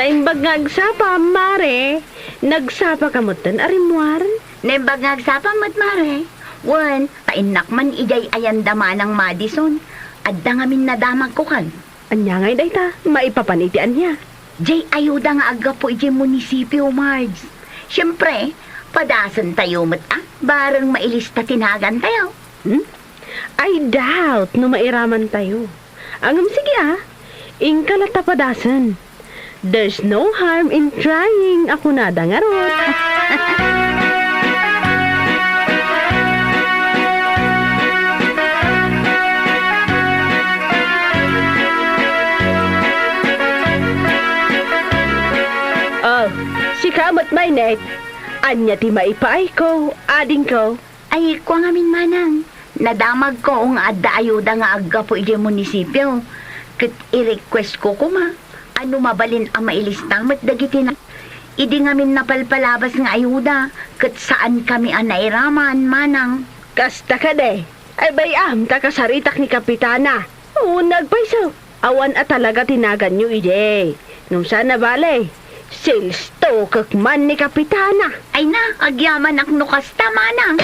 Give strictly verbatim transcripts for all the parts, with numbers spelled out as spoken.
Naimbag nga agsapa, Mare. Nagsapa ka metten a rimmuar? Naimbag nga agsapa met, Mare. Wen, ta innak man idiay ayanda Manang Madison. Adda ngamin nadamagko kan. Ania ngay dayta? Maipapan iti ania? Diay ayuda nga aggapu idiay munisipio, Marge. Siempre, padasentayo met a, bareng mailista ti nagantayo. Hmm? I doubt no mairamantayo. Ngem sige a, inka latta padasen. There's no harm in trying, a kunada ngarud. Oh, sika met, Maynette. Ania ti maipaayko, adingko? Ay, kua ngamin, manang. Nadamagko nga adda ayuda nga aggapu idiay munisipio. Ket i-requestko koma a no mabalin a mailista met dagiti na-, idi ngamin napalpalabas nga ayuda, ket saankami a nairaman, manang. Kasta kadi? Ay, bay-am ta kasaritak ni Kapitana. Uneg pay isu. Awan a talaga ti naganyo idi. Ngem saan a bale, sales talkek man ni Kapitana. Ay na, agyamanak no kasta, manang.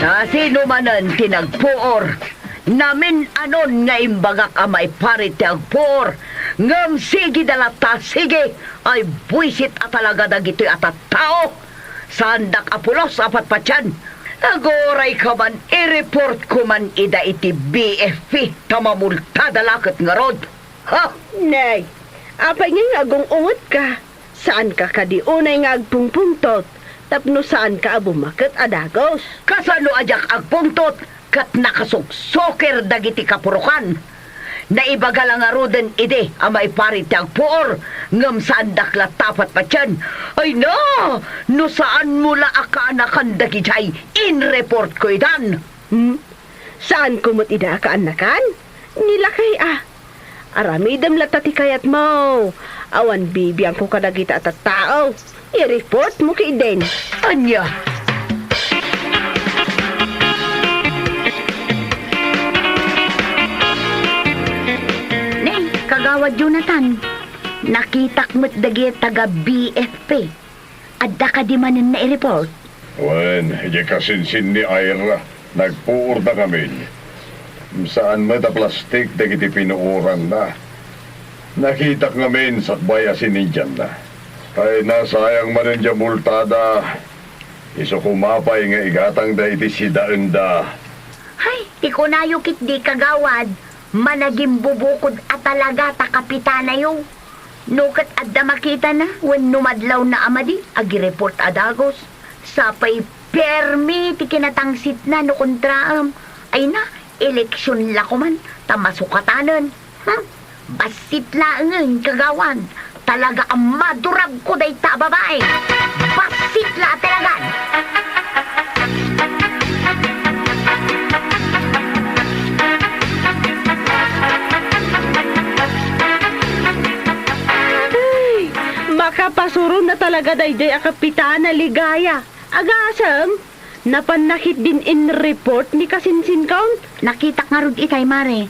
Nasino manen ti nagpuor? Namin-anon nga imbagak a maiparit ti agpuor, ngem sige da latta, sige, ay buisit a talaga dagitoy a tattao. Saandak a pulos a patpatien. Aguray ka man, i-report ko man ida iti B F P, ta mamultada la ket ngarud. Ha? Nay, apay ngay nga agung-ungetka? Saanka kadi unay nga agpungpungtot tapno saanka a bumaket a dagus? Kasano a diak agpungtot ket nakasuksukir dagiti kapurokan? Naibaga la ngaruden idi a maiparit ti agpuor, ngem saandak latta a patpatien. Ay na! No saanmo la a kaanakan dagijay, in-report ko idan. Hmm? Saanko met ida a kaannakan? Ni lakay a. Aramidem latta ti kayatmo. Awan bibiangko kadagita a tattao. I-reportmo ketdin. Ania? Ne, Kagawad Jonathan, nakitak met dagiti taga B F P. Adda kadi manen nai-report? Wen, idiay kasinsin ni Ira, nagpuorda ngamin. Saan met a plastik dagiti pinuoranna. Nakitak ngamin sakbay a sinindianna. Ay, nasayang manen diay multada. Isu koma pay nga igatangda iti sidaenda. Hay, ti kunayo ketdi, Kagawad, managimbubukod a talaga ta kapitanayo. No ket adda makitana wenno madlawna a madi, agi-report a dagus. Sapay permi ti kinatangsitna no kontraem. Ay na, eleksion la koman ta masukatanen. Hmm? Bassit laengen, Kagawad. Talaga a maduragko dayta a babai. Bassit la a talagan. Ay, makapasurona talaga daydiay a Kapitana Ligaya. Agasem, napanna ketdin in-report ni kasinsinkon? Nakitak ngarud itay, Mare.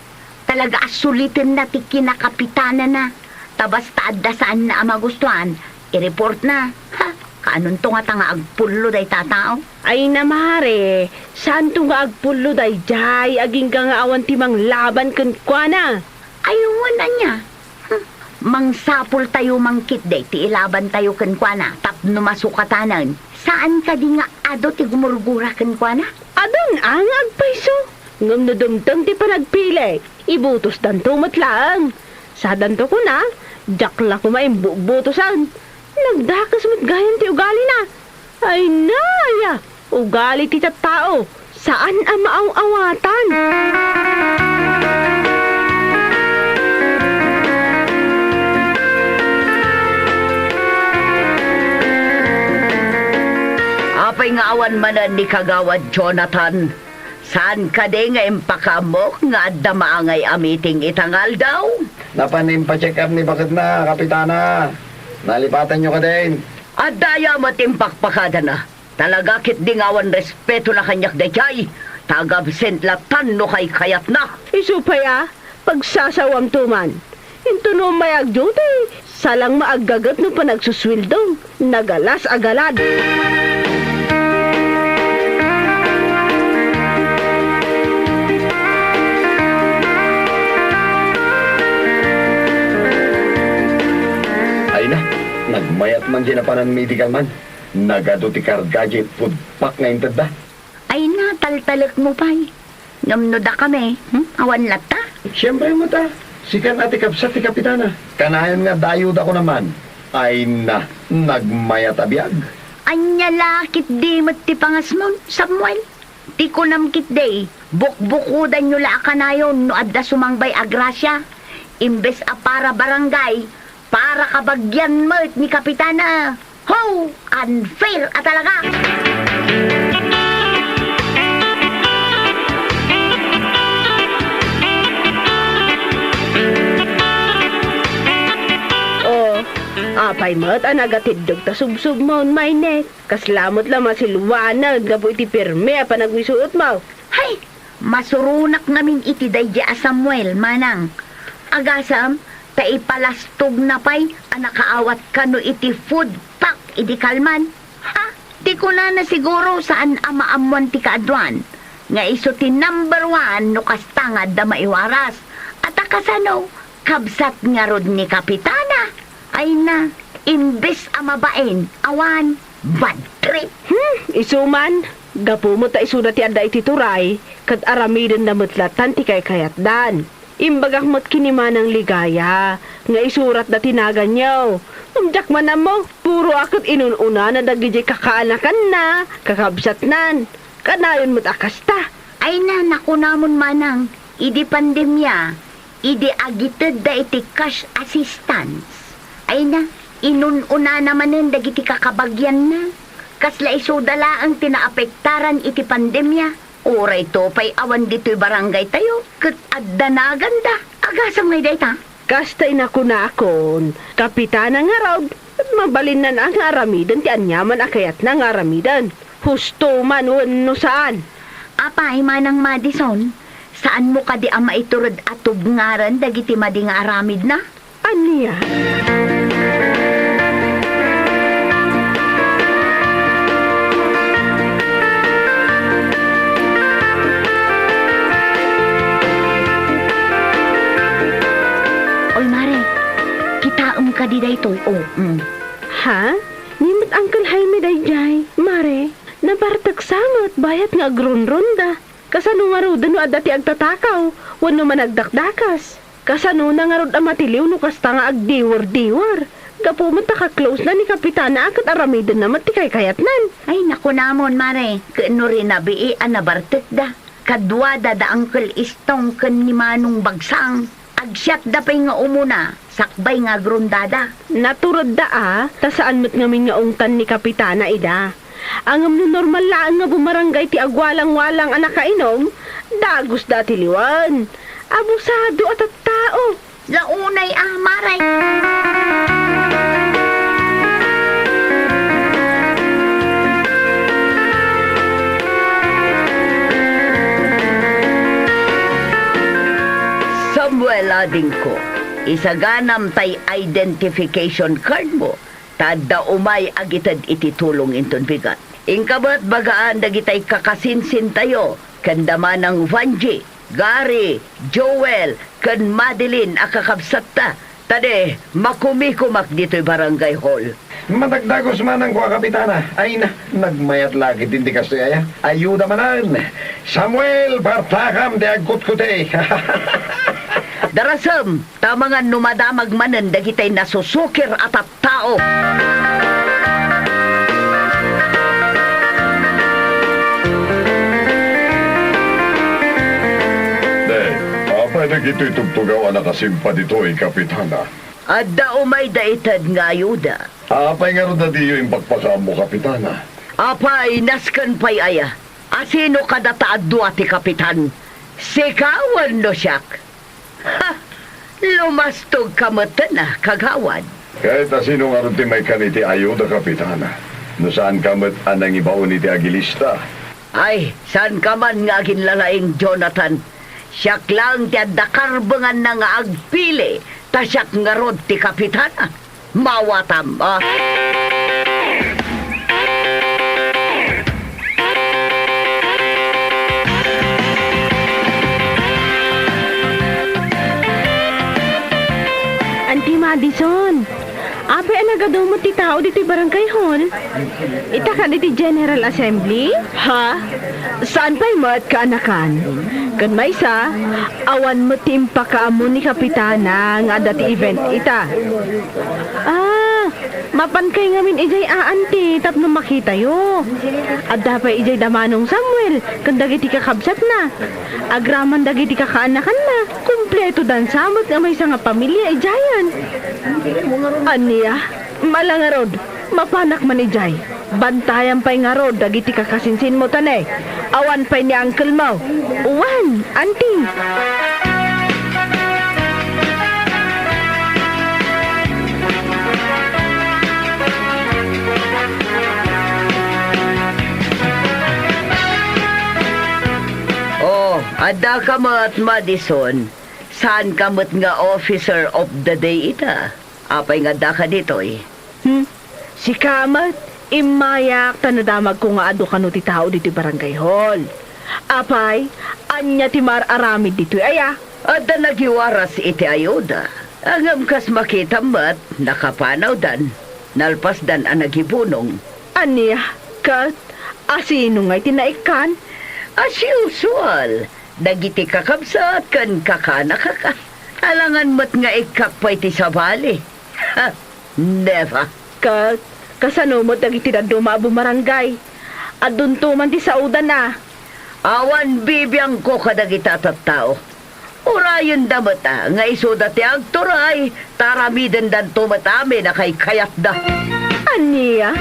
Talaga a sulitenna ti kinakapitanana. Ta basta adda saanna a magustuan, i-reportna. Ha, kaanonto ngata nga agpullo dayta a tao? Ay na, Mare, saanto nga agpullo daydiay agingga nga awan ti manglaban kenkuana? Ay, wen ania? Hmm, mangsapultayo man ketdi ti ilabantayo kenkuana tapno masukatanen. Saan kadi nga adu ti gumurgura kenkuana? Adun a nga agpayso, ngem no dumteng ti panagpili, ibutosdanto met laeng. Sadanto kuna, diak la koma imbubutosen. Nagdakes met gayam ti ugalina. Ay, naya! Ugali ti tattao, saan a maaw-awatan. Apay nga awan manen ni Kagawad Jonathan? Saan kadi nga impakaammok nga adda maangay a meeting ita nga aldaw? Napan impacheck up ni baketna, Kapitana. Nalipatanyo kadin? Adda aya met impakpakadana. Talaga ketdi nga awan respetona kaniak daydiay. Tag-absent latan no kaykayatna. Isu pay a, pagsasawamto man. Intono may agduty, salang maaggaget no panagsusweldo. Nagalas a galad. Ay na, nagmayat man diay napanan medical man. Nagadu ti karga diay food pack nga intedda. Ay na, taltalekmo pay. Ngem no dakami, hmm? Awan latta? Siempre met a. Sika a ti kabsat ti kapitana. Kanayon nga adda ayudakon man. Ay na, nagmayat a biag. Ania la ketdi met ti pangasmon, Samuel? Ti kunam ketdi, bukbukodanyo la a kanayon no adda sumangbay a grasia. Imbes a para barangay, para kabagian met ni kapitana. Ho! Unfair a talaga! Oh, apay met a nagatiddog ta subsubmon, Maynet? Kasla met la masilwanen gapu iti pirmi a panagwisuetmo. Hay! Masuronak ngamin iti daydi a Samuel, manang. Agasem, ta ipalastogna pay a nakaawat kano iti food pack idi kalman. Ha? Ti kunana siguro saan a maammoan ti kaaduan, nga isu ti number one no kasta nga adda maiwaras. At a kasano, kabsat ngarud ni Kapitana? Ay na, imbes a mabain, awan, bad trip. Hmm, isu man, gapu met ta isuda ti adda iti turay, ket aramidenna met latan ti kaykayatdan. Imbagak met ken ni Manang Ligaya nga isuratda ti naganyo. Ngem diak man ammo, puro a ket inun-unana dagidiay kakaanakanna, kakabsatnan. Kanayon met a kasta. Ay na, nakunamon manang, idi pandemia, idi agitedda iti cash assistance. Ay na, inun-unana manen dagiti kakabagianna. Kasla isuda laeng ti naapektaran iti pandemia. Uray to pay awan ditoy barangaytayo, ket adda naganda. Agasem ngay dayta? Kasta inakunakon, Kapitana ngarud, ket mabalinnan a nga aramiden ti aniaman a kayatna nga aramiden. Husto man wenno saan. Apay, Manang Madison, saanmo kadi a maitured a tubngaren dagiti madi nga aramidna? Ania? Oy, Mare, kitaem kadi daytoy, o, mm. Ha? Ni met Uncle Jaime daydiay, Mare? Nabarteksa met bayat nga agrunrunda. Kasano ngaruden no adda ti agtatakaw wenno managdakdakas? Kasanona ngarud a matiliw no kasta nga agdiwer-diwer? Gapu met ta ka-close na ni Kapitana a ket aramidenna met ti kaykayatnan. Ay, nakunamon, Mare, ket no rinabii a nabartekda. Kaduada da Uncle Istong ken ni Manong Bagsang. Agsiatda pay nga umuna, sakbay nga agrundada. Naturedda a, ta saan met ngamin nga ungtan ni Kapitana ida. Ngem no normal laeng nga bumarangay ti agwalang-walang a nakainom, dagusda a tiliwen. Abusado a tattao. Launay a, Mare. Samuel, adingko, isaganam tay identification card mo, ta adda umay agited iti tulong inton bigat. Inka met bagaan dagitay kakasinsintayo, ken da Manang Vanji, Gary, Joel, ken Madeline a kakabsatta, ta di, makumikumak ditoy barangay hall. Madagdagos manen kua, Kapitana. Ay na, nagmayat la ketdin ti kastoy aya. Ayuda manen. Samuel, partakam ti agkutkuti. Darasem, ta mangan no madamag manen dagitay nasusukir a tattao. Deng, apay dagitoy tugtugaw a nakasimpa ditoy, Kapitana? Adda umay da ited nga ayuda. Apay ngarud a diyo impakpakaammo, Kapitana? Apay, nasken pay aya? Asino kadata a dua ti kapitan? Sika wenno siak? Ha! Lumastogka metten a, kagawad. Ket asino ngarud ti maikkan iti ayuda, Kapitana? No saanka met a nangibaon iti agilista, Ay, saanka man nga aginlalaing, Jonathan. Siak laeng ti adda karbenganna nga agpili, ta siak ngarud ti kapitana. Mawatam, a. Auntie Madison, apay a nagadu met ti tao ditoy barangay hall? Ita kadi ti General Assembly? Ha? Saan pay met, kaanakan? Ken maysa, awan met ti impakaammo ni Kapitana nga adda ti event ita. Ah, mapankay ngamin idiay, a, auntie, tapno makitayo. Adda pay idiay da Manong Samuel ken dagiti kakabsatna. Agraman dagiti kakaanakanna, kumpleto dansa met nga maysa nga pamilia idiayen. Ania? Ala ngarud, mapanak man idiay. Bantayam pay ngarud dagiti kakasinsinmo, Tane. Awan pay ni uncle mo. Wen, auntie. Oh, addaka met, Madison. Saanka met nga officer of the day ita? Apay nga addaka ditoy? Hmm? Sika met, immayak ta nadamagko nga adu kano ti tao ditoy barangay hall. Apay, ania ti mar-aramid ditoy aya? Adda nagiwaras iti ayuda. Ngem kas makitam met, nakapanawdan. Nalpasdan a nagibunong. Ania? Ket asino ngay ti naikkan? As usual, dagiti kakabsat ken kakaanakak. Alangan met nga ikkak pay ti sabali. Never. Ket kasano met dagiti dadduma a bumarangay? Addunto man ti saodan a. Awan bibiangko kadagita a tattao. Urayenda met a nga isuda ti agturay, ta aramidendanto met amin a kaykayatda. Ania?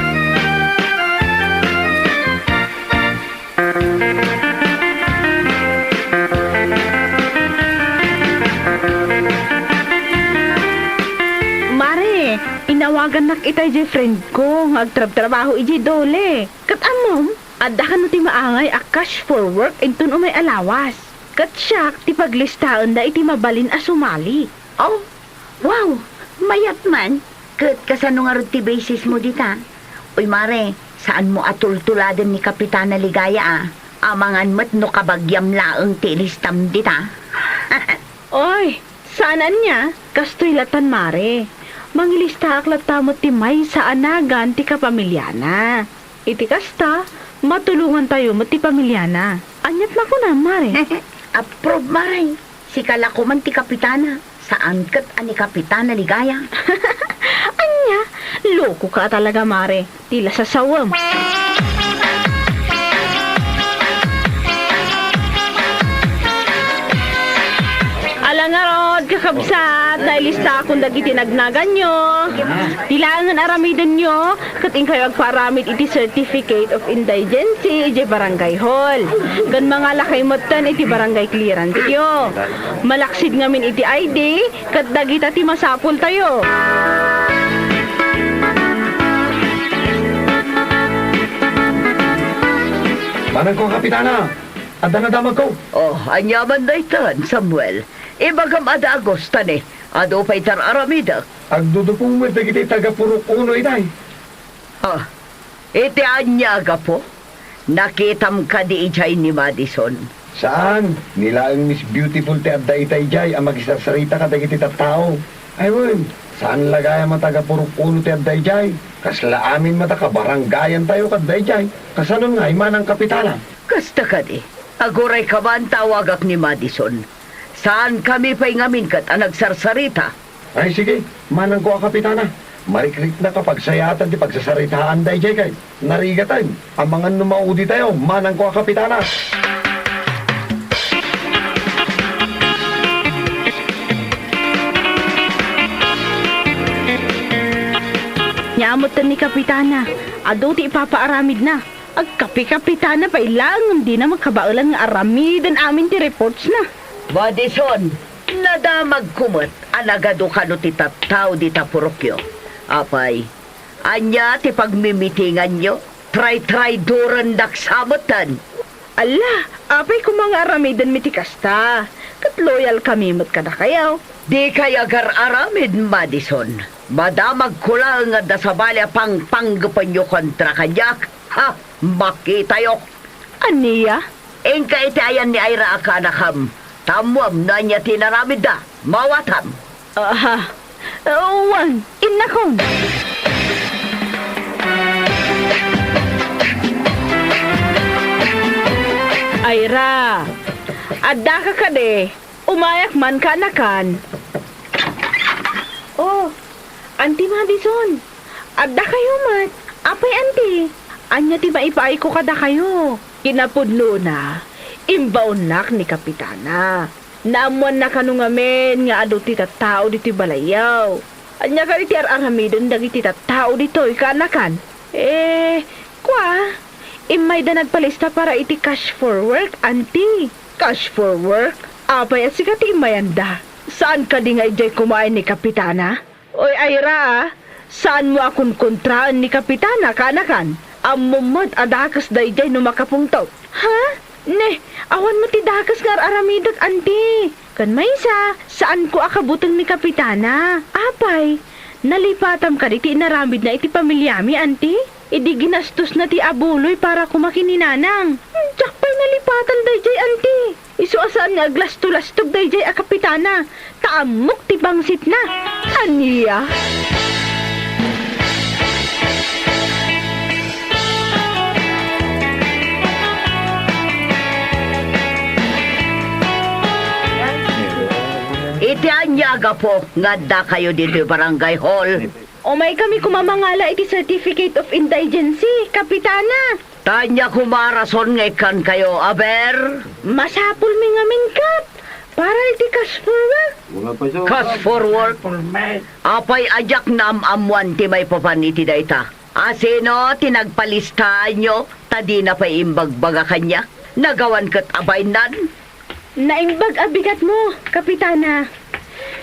Mare, inawagannak itay diay friend ko nga agtrabtrabaho idiay Dole. Ket ammom, adda kano ti maangay a cash for work inton umay a lawas. Ket siak ti paglistaenda iti mabalin a sumali. Oh, wow! Mayat man! Ket kasano ngarud ti basis mo dita? Uy, mare, saanmo a tultuladen ni Kapitana Ligaya a. Amangan met no kabagiam laeng ti ilistam dita. Oy, saan ania? Kastoy latan, mare. Mangilistaak latta met ti maysa a nagan ti kapamiliana. Iti kasta, matulongantayo met ti pamiliana. Aniat makunam, mare? Approve, mare. Sika la koman ti kapitana. Saan ket a ni Kapitana Ligaya. Ania? Lokoka a talaga, mare. Ti lasasawem. Ala ngarud, kakabsat, nailistaakon dagiti nagnaganyo. Ti laengen aramidenyo, ket inkayo agpaaramid iti Certificate of Indigency idiay Barangay Hall. Ken mangalakay metten iti Barangay Clearance-yo. Malaksid ngamin iti I D, ket dagita ti masapultayo. Manangko a kapitana, adda nadamagko. Oh, aniaman daytan, Samuel? Ibagam a dagus, ta ne, adu pay ti ar-aramidek. Agdudupong met dagiti taga Purok Uno itay. Ah, iti ania a gapu? Nakitam kadi idiay ni Madison? Saan, ni laeng Miss Beautiful ti adda itay idiay a makisarsarita kadagiti tattao. Ay wen, saan la gayam a taga Purok Uno ti adda idiay. Kasla amin met a kabarangayantayo kadda idiay. Kasanon ngay, manang kapitana? Kasta kadi, agurayka man ta awagak ni Madison. Saankami pay ngamin ket a nagsarsarita. Ay, sige, manangko a kapitana. Marikriknak a pagsayaatan ti pagsasaritaan daydiay kay narigaten. Amangan no mauditayo, manangko a kapitana. Nia metten ni Kapitana, adu ti ipapaaramidna. Agkapi-kapitana pay laeng ngem dina makabaelan nga aramiden amin ti reportsna. Madison, nadamagko met a nagadu kano ti tattao dita purokyo. Apay, ania ti pagmimitinganyo? Traytraydorendak sa metten. Ala, apay koma nga aramidenmi ti kasta? Ket loyal kami met kadakayo. Dikay agar-aramid, Madison. Madamagko laeng nga adda sabali a pangpanggepenyo kontra kaniak. Ha! Makitayo! Ania? Inka iti ayan ni Ira a kaanakam. Ta ammoam no ania ti inaramidda. Maawatam. Aha. Wen, innakon. Ira, addaka kadi? Umayak man kaanakan. Oh, Anti Madison, addakayo met. Apay, Anti? Ania ti maipaayko kadakayo? Kinapudnona, imbaonnak ni Kapitana. Naammoanna kano ngamin nga adu ti tattao ditoy balayyo. Ania kadi ti ar-aramiden dagiti tattao ditoy, kaanakan? Eh, kua, immayda nagpalista para iti Cash for Work, Anti. Cash for Work? Apay a sika ti immayanda? Saan kadi nga idiay kumaen ni Kapitana? Oy, Ira, a, saanmo a kunkontraen ni Kapitana, kaanakan? Ammom met a dakes daydiay no makapungtot. Ha? Ne, awan met ti dakes nga ar-aramidek, Anti. Ken maysa, saanko a kabuteng ni Kapitana. Apay, nalipatam kadi ti inaramidna iti pamiliami, Anti? Idi ginastosna ti abuloy para koma ken ni Nanang. Diak pay nalipatan daydiay, Anti. Isu a saan nga aglasto-lastog daydiay a Kapitana, ta ammok ti pangsitna. Ania? Iti ania a gapu nga addakayo ditoy barangay hall? Umaykami koma mangala iti Certificate of Indigency, Kapitana. Ta ania koma a rason nga ikkankayo, aber? Masapulmi ngamin ket para iti Cash for Work. Cash for Work? Apay a diak naam-ammoan ti maipapan iti dayta? A sino ti nagpalistaanyo ta dina pay imbagbaga kaniak? Nagawan ket a bainnan? Naimbag a bigatmo, Kapitana.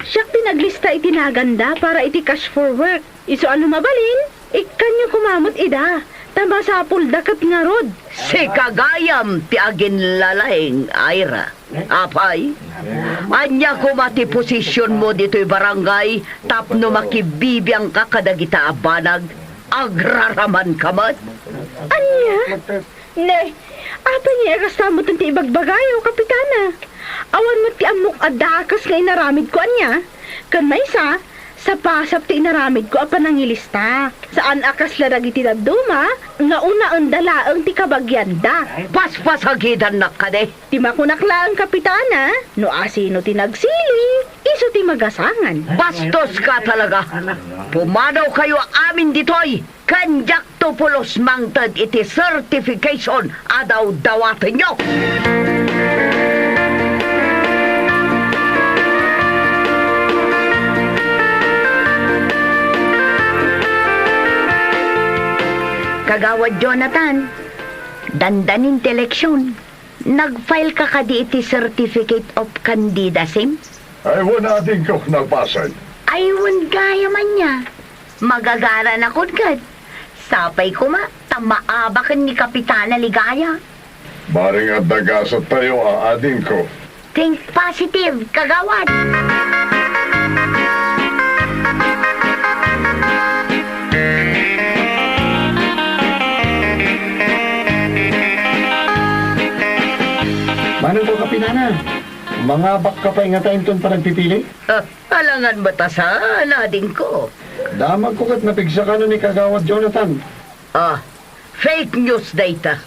Siak ti naglista iti naganda para iti Cash for Work. Isu a no mabalin, ikkanyo koma met ida, ta masapulda ket ngarud. Sika gayam ti aginlalaing, Ira. Apay, ania koma ti posisionmo ditoy barangay tapno makibibiangka kadagita a banag? Agraramanka met? Ania? Ne, apay nga kasta met ti ibagbagayo, Kapitana? Awan met ti ammok a dakes nga inaramidko ania? Ken maysa, sapasap ti inaramidko a panangilista. Saan a kasla dagiti dadduma nga unaenda laeng ti kabagianda. Paspasagidannak kadi? Ti makunak laeng, Kapitana, no asino ti nagsiling, isu ti magasangan. Bastoska talaga! Pumadawkayo amin ditoy! Ken diakto pulos mangted iti certification a dawdawatenyo. Kagawad Jonathan, dandanin ti eleksyon. Nag-file ka kadi iti Certificate of Candidacy? Ay, wen, adingko, nalpasen. Ay, wen, gayam ania. Magagara nakon ket. Sapay koma, ta maabaken ni Kapitana Ligaya. Bareng adda gasattayo a, adingko. Think positive, kagawad! Manang ko, Kapitana, mangabak ka pay ngata inton panagpipili? Ah, alangan met a saan, adingko. Damagko ket napigsa kano ni Kagawad Jonathan. Ah, fake news dayta.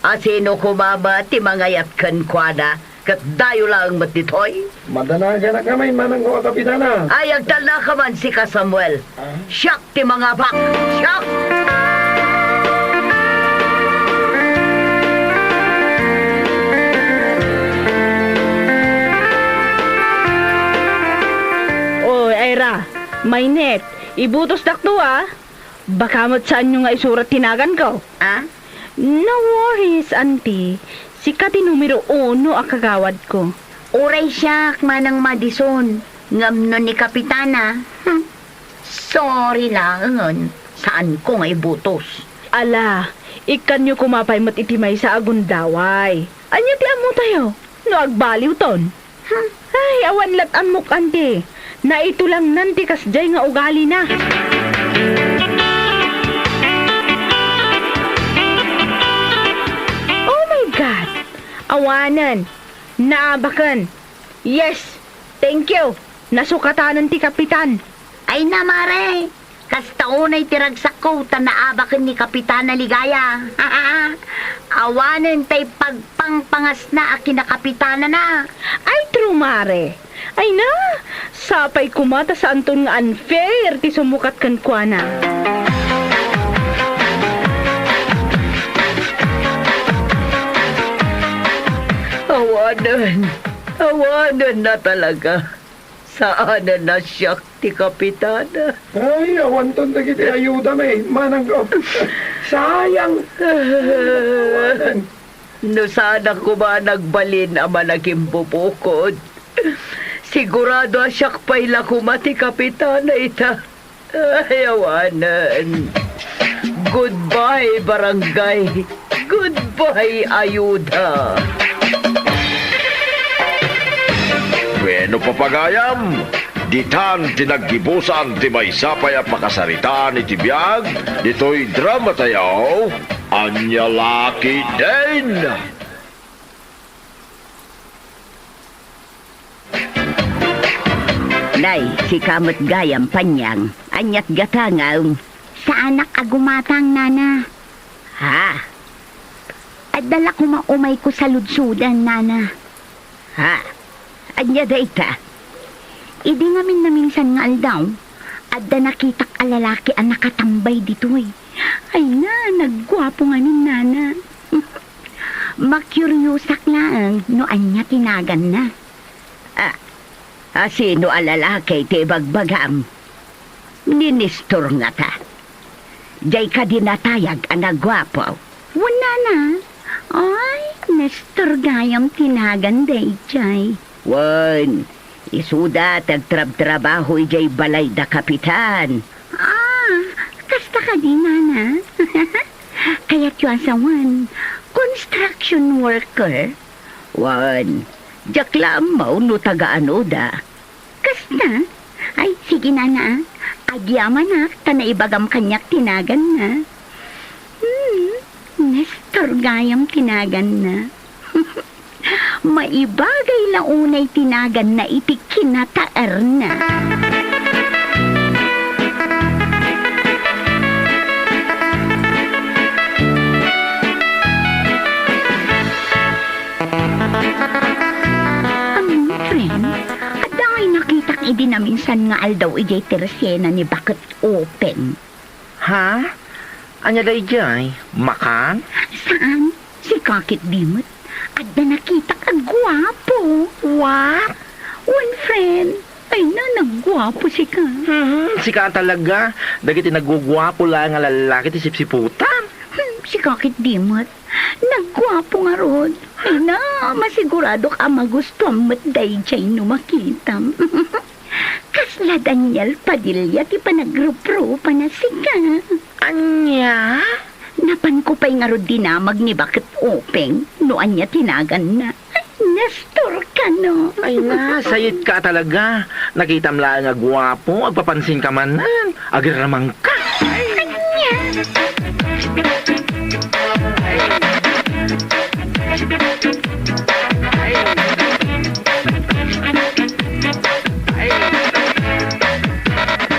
Asino koma met ti mangayat kenkuana, ket dayo laeng met ditoy? Madanaganak ngamin, manang ko a Kapitana. Ay, agtalnaka man, sika, Samuel. Ah? Siak ti mangabak! Siak! Oy, Ira, mainit. Ibutosdakto, a. Baka met saanyo nga isurat ti naganko. Ah? No worries, Auntie. Sika ti numero uno a kagawadko. Uray siak, Manang Madison. Ngem no ni Kapitana, hmm, sorry laengen, saanko nga ibutos. Ala, ikkanyo koma pay met iti maysa a gundaway. Ania ti ammotayo no agbaliwton? Hmm. Ay, awan lat' ammok, anti. Naitulangnan ti kasdiay nga ugalina. Oh my God! Awanen. Naabaken. Yes. Thank you. Nasukatanen ti kapitan. Ay na, mare. Kasta unay ti ragsakko ta naabaken ni Kapitana Ligaya. Awanen tay pagpangpangasna a kinakapitanana. Ay, true, mare. Ay na, sapay koma ta saanton nga unfair ti sumukat kenkuana. Awanen, awanen na talaga. Saanen a siak ti kapitana. Ay, awanton dagiti ayudam, eh. Manang, oh, sayang. Awanen. No saanak koma nagbalin a managimbubukod, sigurado a siak pay la koma ti kapitana ita. Ay, awanen. Goodbye, barangay. Goodbye, ayuda. Bueno, papagayam, ditan ti naggibusan ti maysa pay a pakasaritaan iti biag ditoy drama tayo, Ania La Ketdin. Nay, sika met gayam, Panyang. Aniat gatangam? Saanak a gumatang, nana. Ha? Adda la koma umayko saludsodan, nana. Ha? Ania dayta? Idi ngamin naminsan nga aldaw, adda nakitak a lalaki a nakatambay ditoy. Ay na, nagguapo ngamin, nana. Makiuriosak laeng no ania ti naganna. Ah, a sino a lalaki ti ibagbagam? Ni Nestor ngata. Diay kadi natayag a nagguapo. Wen, nana. Ay, Nestor gayam ti nagan daydiay. Wen, isuda ti agtrabtrabaho idiay balay da kapitan. Ah, kasta kadi, nana? Kayatyo a sawen, construction worker? Wen, diak la ammo no taga-anoda. Kasta? Ay, sige, nana, ah. Agyamanak ta naibagam kaniak ti naganna. Hmm, Nestor gayam ti naganna. Maibagay la unay ti naganna iti kinataerna. Amin, friend, adda ngay nakitak idi naminsan nga aldaw idiay tersiena ni Baket Openg. Ha? Ania daydiay? Makan? Saan? Sika ketdi met. Adda nakitak a guapo. What? Wen, friend. Ay na, nagguapo sika. Mhm, sika talaga. Dagiti nagguguapo laeng a lallaki ti sipsiputan. Hmm, sika ketdi met. Nagguapo ngarud. Ay na, masiguradok a magustuam met daydiay no makitam. Kasla Daniel Padilla ti panagruprupan a sika. Ania? Napanko pay ngarud dinamag ni Baket Openg no ania ti naganna. Nestor kano. Ay na, sayitka talaga. Nakitam laeng a guapo, agpapansinka manen. Agramangka. Ania?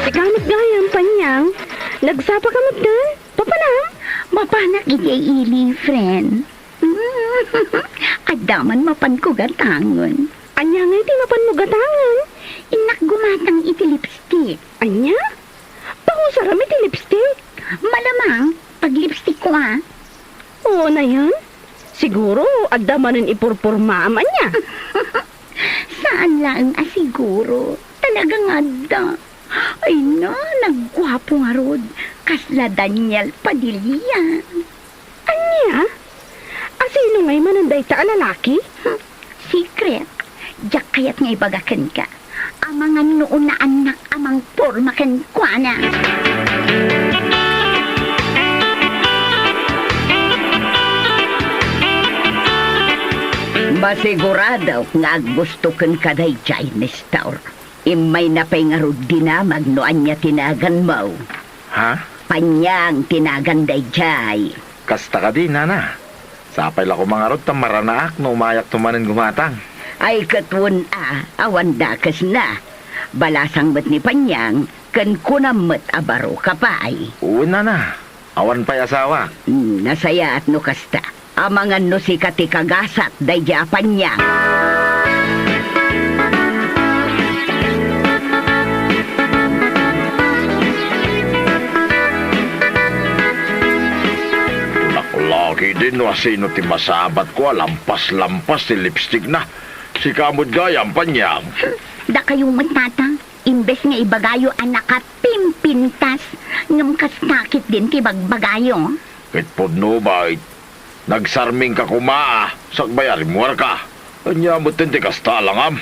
Sika met gayam, Panyang. Nagsapa ka met daan? Papanam? Mapanak idiay ili, friend. Adda man mapanko gatangen. Ania ngay ti mapanmo gatangen? Innak gumatang iti lipstick. Ania? Pausarem iti lipstick? Malamang, pag-lipstick ko, ah. Oo, nayan. Siguro, adda manen ipurpurmaam, ania? Saan laeng a siguro. Talagang adda. Ay na, nagguapo ngarud. Kasla Daniel Padilla. Ania? A sino ngay manen dayta a lalaki? Hmm, secret. Diak kayat nga ibaga kenka. Amangan no unaannak a mangporma kenkuana. Sigurado nga aggusto kenka daydiay, Nestor. Immayna pay ngarud dinamag no ania ti naganmo. Ha? Panyang ti nagan daydiay. Kasta kadi, nana? Sapay la koma ngarud ta maranaak no umayakto manen gumatang. Ay, ket wen a, awan dakesna. Balasang met ni Panyang, ken kunam met a baro ka pay. Wen, nana. Awan pay asawak. Hmm, nasayaat no kasta. Amangan no sika ti kagasat daydiay a Panyang. Kunak la ketdin no asino ti masabatko a lampas-lampas ti lipstickna. Sika met gayam, Panyang. Hmm, dakayo met, tata. Imbes nga ibagayo a nakapimpintas, ngem kasta ketdin ti bagbagayo. Ket pudno met, nagsarmingka koma, sakbay a rimmuarka. Ania metten ti kasta a langam?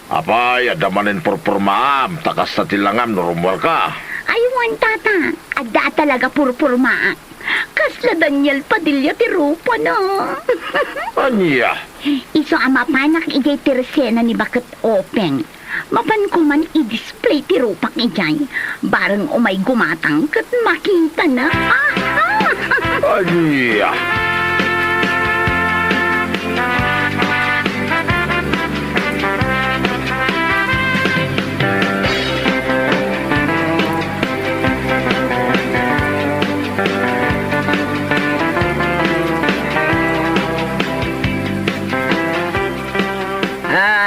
Apay, adda manen purpurmaam, ta kasta ti langam no rummuarka. Ay, wen, tata, adda a talaga purpurmaak. Kasla Daniel Padilla ti rupana. Ania? Isu a mapanak idiay tersena ni Baket Openg. Mapanko man i-display ti rupak idiay. Bareng umay gumatang ket makitana. Ah! Ah! Ania?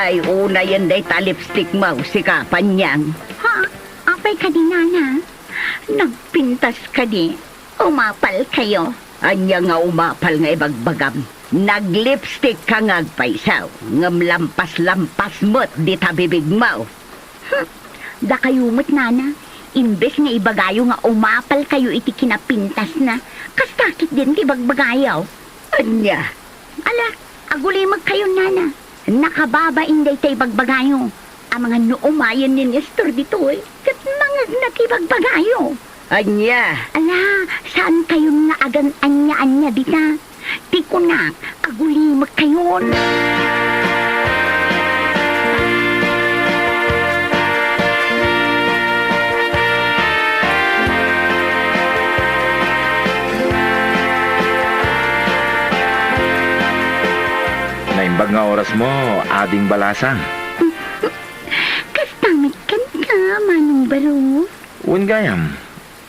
Ay, unayen dayta lipstickmo, sika, Panyang. Ha? Apay kadi, nana? Nagpintas kadi? Umapal kayo? Ania nga umapal nga ibagbagam? Naglipstick ka nga agpayso, ngem lampas-lampas met dita bibigmo. Hmm, dakayo met, nana, imbes nga ibagayo nga umapal kayo iti kinapintasna, kasta ketdin ti bagbagayo. Ania? Ala, agulimek kayo, nana. Nakababain dayta ibagbagayo. Amangan no umayen ni Nestor ditoy, ket mangegna ti ibagbagayo. Ania? Ala, saan kayon nga agan-ania-ania dita? Ti kunak, agulimek kayon. Naimbag nga orasmo, Ading Balasang. Kasta met kenka, Manong Baro. Wen gayam,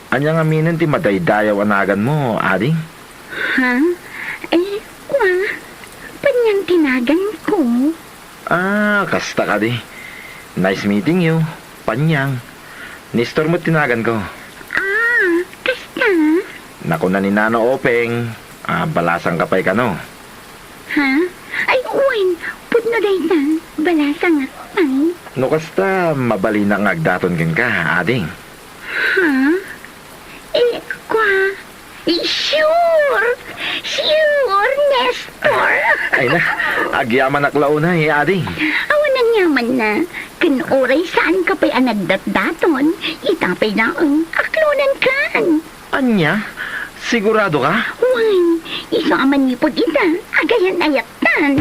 ania ngaminen ti madaydayaw a naganmo, Ading? Ha? Eh, kua, Panyang ti naganko. Ah, kasta kadi. Nice meeting you, Panyang. Nestor met ti naganko. Ah, kasta? Nakuna ni Nana Openg, ah, balasangka pay kano. Ha? Ay, wen, pudno dayta, balasangak pay. No kasta, mabalinak nga agdaton kenka, Ading. Ha? Eh, kua? Eh, sure! Sure, Nestor! Ay na, agyamanak la unay, Ading. Awan aniamanna. Ken uray saanka pay a nagdatdaton, ita pay laeng, aklonenkan. Ania? Sigurado ka? Wen, isu a manipud ita, agayan-ayat. Tan.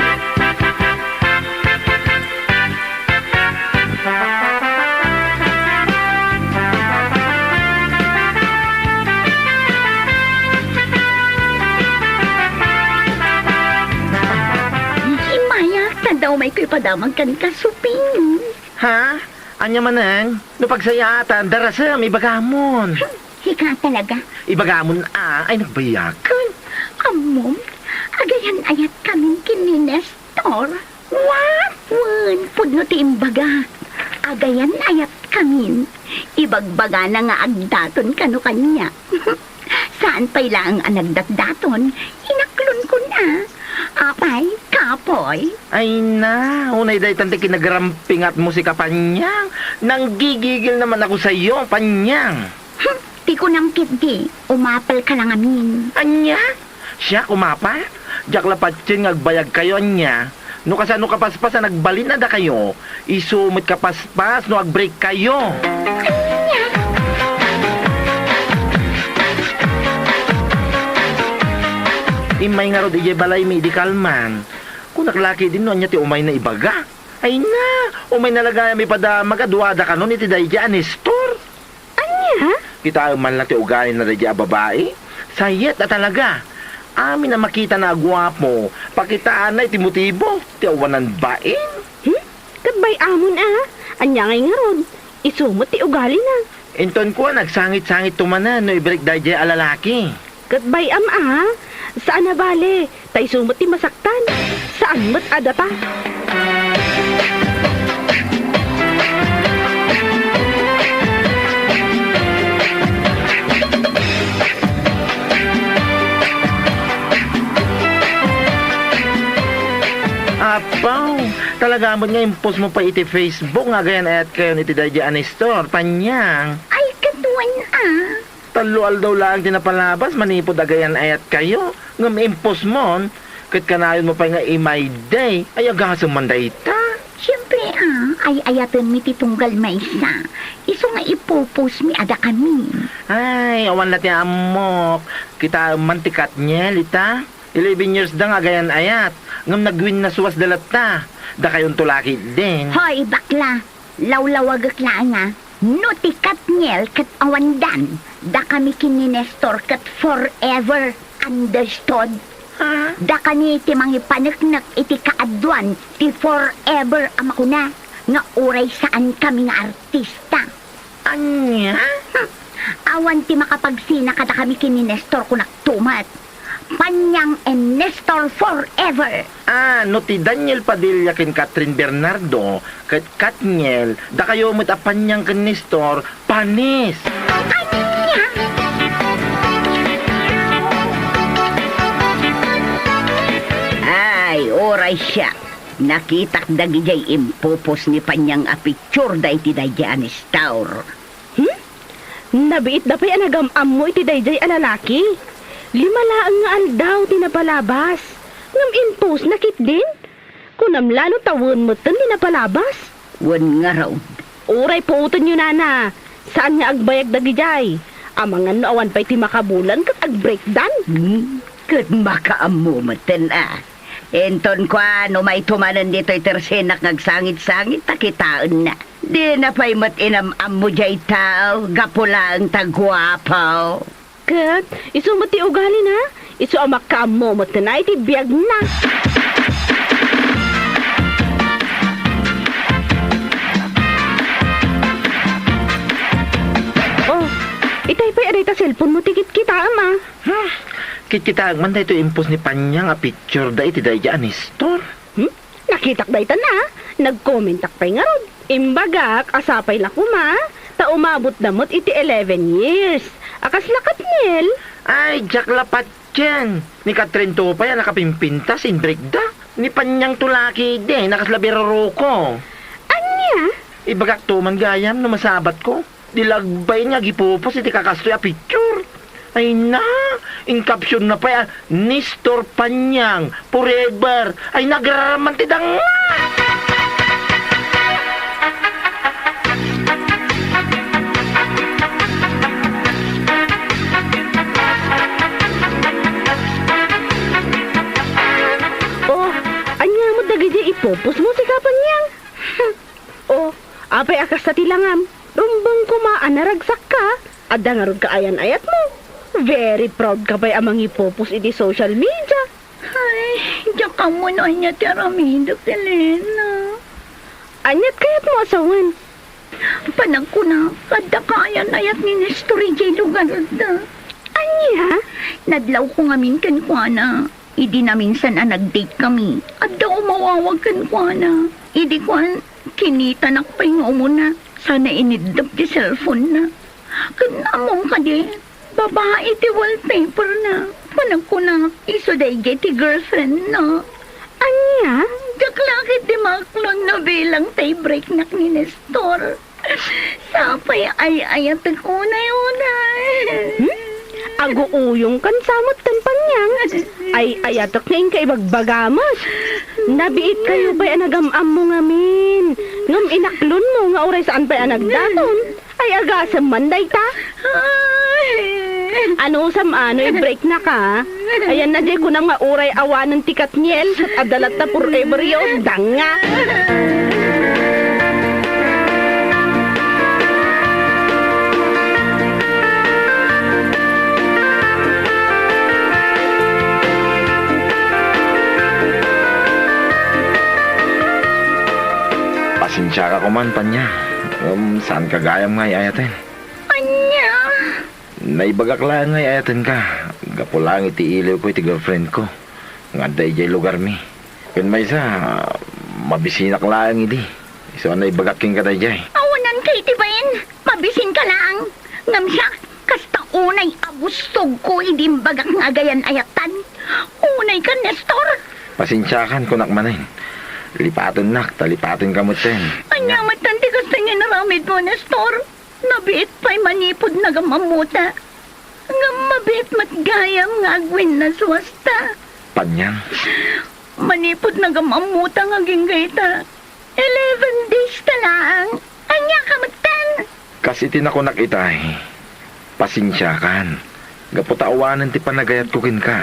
Immay, ta adda umayko ipadamag kenka, Suping. Ha? Ania manen? No pagsayaatan, darasem, ibagamon. Sika talaga. Ibagamon a, ay nagbayag. Ken, ammom, agayan-ayatkamin ken ni Nestor. What? Wen, pudno ti imbagak. Agayan-ayatkamin. Ibagbagana nga agdaton kano kaniak. Saan pay laeng a nagdatdaton, inaklonkon a. Apay, kapoy? Ay na, unay daytan ti kinagarampingatmo, sika Panyang. Nanggigigil naman ako sayo, Panyang. Hmm, ti kunam ketdi, umapalka la ngamin. Ania? Siak umapal? Diak la patien nga agbayagkayo, ania? No kasano kapaspas a nagbalin a dakayo, isu met kapaspas no agbreakkayo. Ania? Immay ngarud idiay balay, medical man. Naklaki din no ania ti umayna ibaga. Ay na, umayna la gayam ipadamag a duada kanon iti daydi a Nestor. Ania? Kitaem man la ti ugalina daydi a babai. Sayet a talaga. Amin a makitana a guapo, pakitaanna iti motibo ti awanan bain. Hmm? Ket bay-amon a? Ania ngay ngarud? Isu met ti ugalina. Inton kua, nagsangit-sangitto manen no ibreak daydi a lalaki. Ket bay-am a? Saan a bale, ta isu met ti masaktan. Saan met a data. Apo, talaga met nga impostmo pay iti Facebook nga agayan-ayat kayon iti daydi a Nestor, Panyang. Ay, ket wen a. Tallo aldaw laeng ti napalabas manipud agayan-ayat kayo, ngem impostmon, ket kanayonmo pay nga i-my day. Ay, agasem man dayta. Siempre a, ay-ayatenmi ti tunggal maysa. Isu nga ipopostmi a dakami. Ay, awan la ti ammok. Kitaem man ti Katniel ita. Eleven years da nga agayan-ayat, ngem nagwinnaswasda latta. Dakayonto la ketdin. Hoy, bakla! Lawlawagek laeng a, no ti Katniel ket awandan, dakami ken ni Nestor ket forever, understood? Ha? Dakami ti mangipaneknek iti kaaduan ti forever a makuna nga uray saankami nga artista. Ania? Hmm. Awan ti makapagsina kadakami ken ni Nestor, kunakto met. Panyang and Nestor forever! Ah, no ti Daniel Padilla ken Catherine Bernardo ket Katniel, dakayo met a Panyang ken Nestor, panis! Ania? Ay, uray siak. Nakitak dagidiay impopost ni Panyang a picture daydi a Nestor. Hmm? Nabiitda pay a nagam-ammo iti daydiay a lalaki. Lima laeng nga aldaw ti napalabas. Ngem impostna ketdin? Kunam la no ta wen metten ti napalabas? Wen ngarud. Uray puotenyo, nana. Saan nga agbayag dagidiay. Amangan no awan pay ti makabulan ket agbreakdan. Hmm? Ket makaammo metten a. Inton kuan, umayto manen ditoy ti ersenak nga agsangit-sangit ta kitaenna. Dina pay met inam-ammo diay tao, gapu laeng ta guapo. Ket isu met ti ugalina, isu a makaammo met na iti biagna. Oh, itay pay a dayta cellphone mo ti kitkitaem a. Hmm, kitkitaek man daytoy impost ni Panyang a picture da iti daydi a Nestor. Hmm? Nakitak dayta na, nagkomentak pay ngarud. Imbagak a sapay la koma, ta umabotda met iti eleven years. A kasla Katniel? Ay, diak la patien. Ni Katrin to pay a nakapimpintas, inbreakda. Ni Panyang to la ketdi, a kasla biruruko. Ania? Ibagak to man gayam no masabatko. Di la agbain nga agipopost iti kakastoy a picture. Ay na, in caption na pay a, "Nestor Panyang, forever." Ay, nagraman ti danga! Oh, ania met dagiti ipopost mo, sika Panyang? Oh, apay a kasta ti langam? Rumbeng koma a naragsakka. Adda ngarud kaayan-ayatmo. Very proud ka pay a mangipopost iti social media. Ay, diak ammo no ania ti aramidek, Elena. Aniat kayatmo a sawen? Panagkunak, adda kaayan-ayat ni Nestor idiay lugarda. Ania? Nadlawko ngamin kenkuana. Idi naminsan a nag-date kami, adda umawawag kenkuana. Idi kuan, kinitanak pay nga umuna. Sana iniddep ti cellphone-na. Ket ammom kadi, babai ti wallpaper-na. Panagkunak, isu daydiay ti girlfriend-na. Ania? Diak la ketdi maaklon no bilang tie break-nak ni Nestor. Sapay ay-ayatek unay-unay. Hmm? Aguuyongkan sa met ken Panyang. Ay-ayatek nga inka ibagbaga met. Nabiit kayo pay a nagam-ammo ngamin. Ngem inaklonmo nga uray saan pay a nagdaton. Ay agasem man dayta. Ay. Anusam a no i-break na ka? Ayanna, diay kunam nga uray awanen ti Katniel, ket adda latta forever yo, danga. Pasensiaka koman, Panyang. Ngem saanka gayam nga ay-ayaten. Ania? Naibagak laeng nga ay-ayatenka, gapu laeng iti iliwko iti girlfriendko nga adda idiay lugarmi. Ken maysa, mabisinak laeng idi. Isu a naibagak kenka daydiay. Awananka iti bain, mabisinka laeng. Ngem siak, kasta unay a bustogko idi imbagak nga agayan-ayatan. Unayka, Nestor. Pasensiakan, kunak manen. Lipatennak, ta lipatenka metten. Ania metten ti kasta nga inaramidmo, Nestor? Nabiit pay manipud nagam-ammota. Ngem mabiit met gayam nga agwinnaswasta. Panyang. Manipud nagam-ammota nga agingga ita, eleven days ta laeng. Ania ka metten? Kas iti nakunak itay, pasensiakan. Gapu ta awanen ti panagayatko kenka.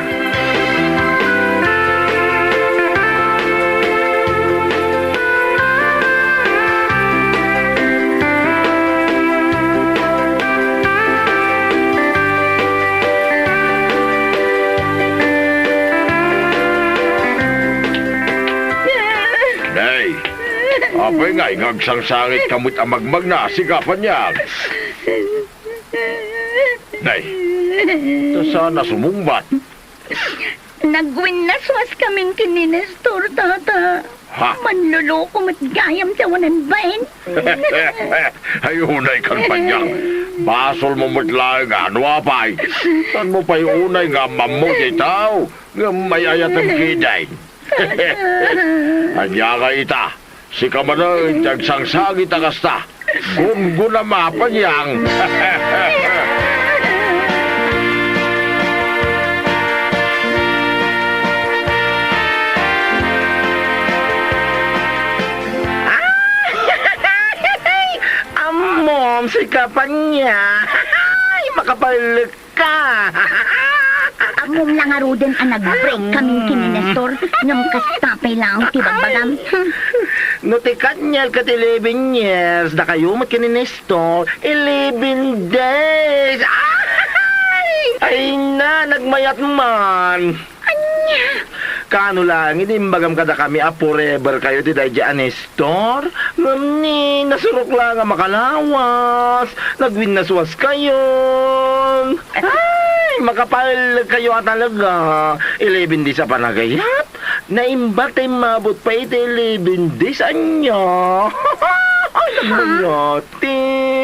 Nay, apay ngay nga agsangsangitka met a magmagna, sika, Panyang? Nay, ta saan a sumungbat? Nagwinnaswaskamin ken ni Nestor, Tata. Ha? Manloloko met gayam ti awanan bain. Ay, unaykan, Panyang. Basolmo met laeng a no apay. Saanmo pay unay nga am-ammo ti tao, ngem ay-ayatem ketdin. Ania nga ita? Sika manen ti agsangsangit a kasta. Gumgunam a, Panyang. Ammom, sika, Panyang. Makapalek ka. Ammom la ngaruden a nag-break kamin ken ni Nestor, ngem kasta pay laeng ti bagbagam. No ti Katniel ket eleven years, dakayo met ken ni Nestor, eleven days. Ay! Ay na, nagmayat man. Ania? Kaano laeng idi imbagam kadakami a forever kayo ti daydi a Nestor? Ngem ni, nasurok laeng a makalawas, nagwinnaswaskayon. Ay, makapaellek kayo a talaga. Eleven days a panagayat? Naimbat ta immabot pay iti eleven days, ania? Ay, nagbayat, ti,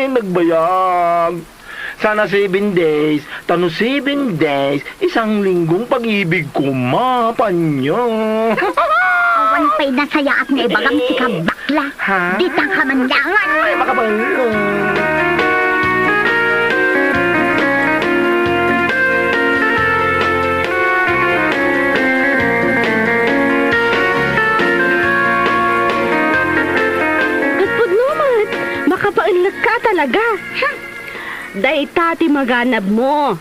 nagbayag. Sana seven days, ta no seven days, isang linggong pag-ibig koma, Panyang. Awan pay nasayaat nga ibagam, sika, bakla. Ha? Dita ka man dangan. Ay, makabalo. Ket pudno met, makapaellek ka talaga. Dayta ti maganabmo.